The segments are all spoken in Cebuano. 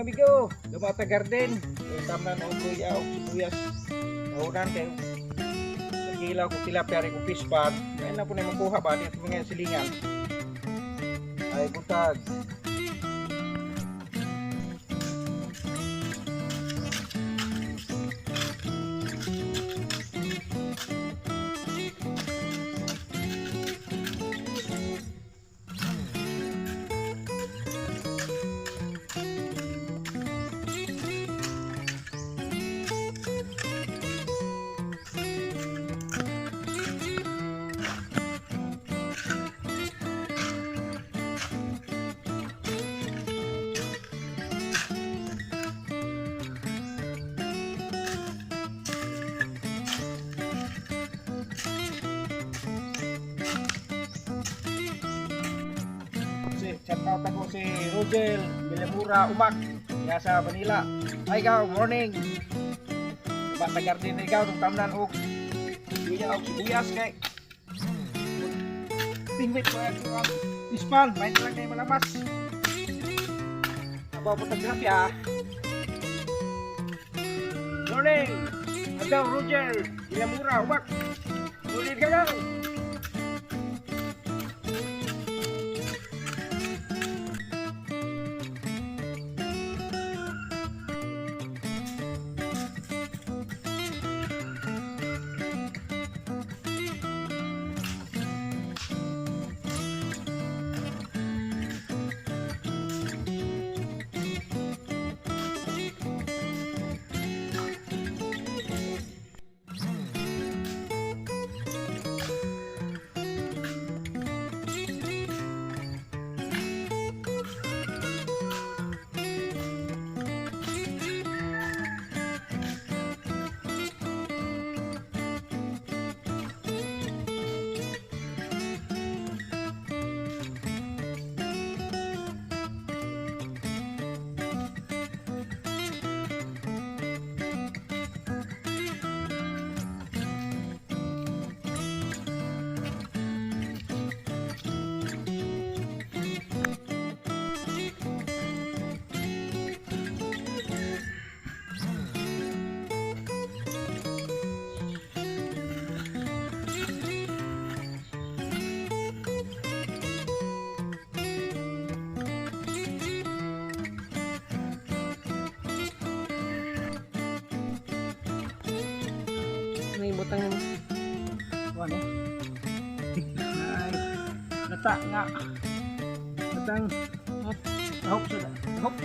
Mga amigo. Lumata Garden. Yung tamnan og luya og sibuyas. Nahunan kay nagilaw ko tilapia rin kong fish pan. Ngayon na po na makuha ba dito mga silingan. Ay butag. Si shout out ako si Rogel Villamura Umak diya sa Manila. Ay ikaw, morning. Lumata Garden na ikaw itong tamnan og luya og sibuyas kay pingwit ko ang fish pan. May lang kayo malamas. Abaw po tagtilapia. Morning! Adaw Roger Villamura Umak. Ulit ka ka! Ano yung butang mo? Ano? Ay, nata nga. Natang Hop. Hop sa hop.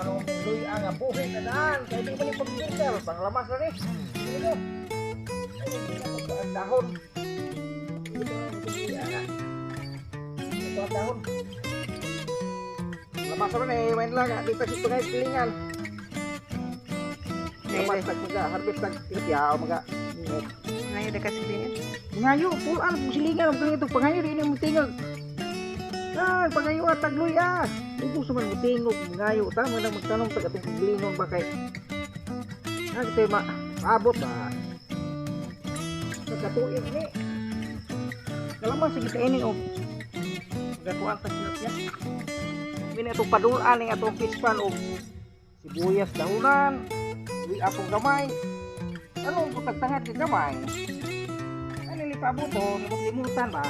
Magtanong mong luya nga buhi na daan. Kaya di ba ni pag-filter? Panglamas na ni. Ano? Ay, hindi na pagkaan dahon. Ito ang luya na. Ito ang dahon. Lamas naman eh. Main lang. Dito sa tungay pilingan. Lamas tag mga harvest tag tilapia o mga Ngayon ka silingan. Ngayo, pulaan po silingan. Ang galing itong pangayo, di na mo tingog. Ah, pangayo at tagloy ah. Ubus naman mo tingog, ngayo. Tama na magtanong tag atong kaglingon ba kay. Ah, ito ma maabot ba? Nagkatuig ni. Kalaman sige kainin og magatuan ta tilapia. Mini atong padulan ning atong fish pan og sibuyas dahunan, luy apong gamay. Anong putagtangad kay gamay? Ano ni pabuto, limutan ba?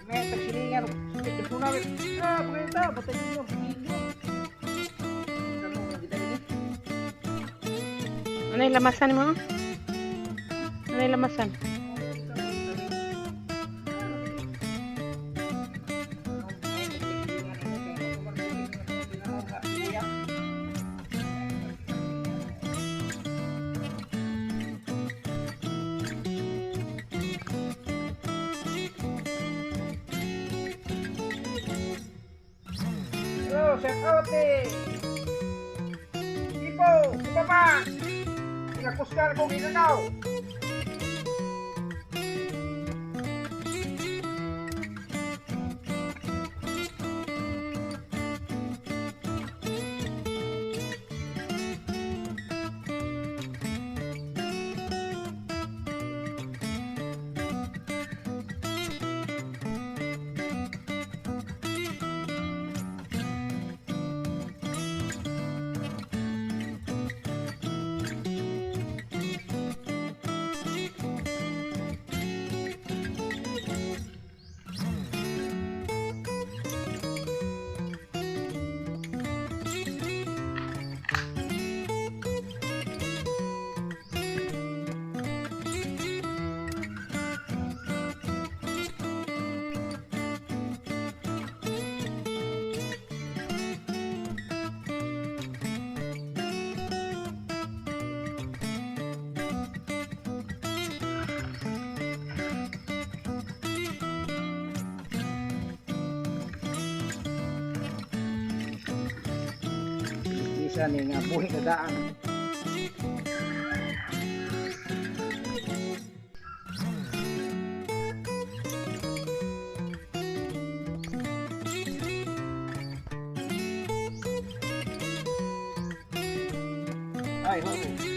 May tagsilingan, sakit na. Ah, pagkita, batay ninyo, ninyo. Ano nga kita ini? Ano yung lamasan mo? Ano yung lamasan? Hello, shout out eh. Ipo, Papa. Pinakuskar kong inanaw. Isa ni nga buhi na daan. Ay, ho.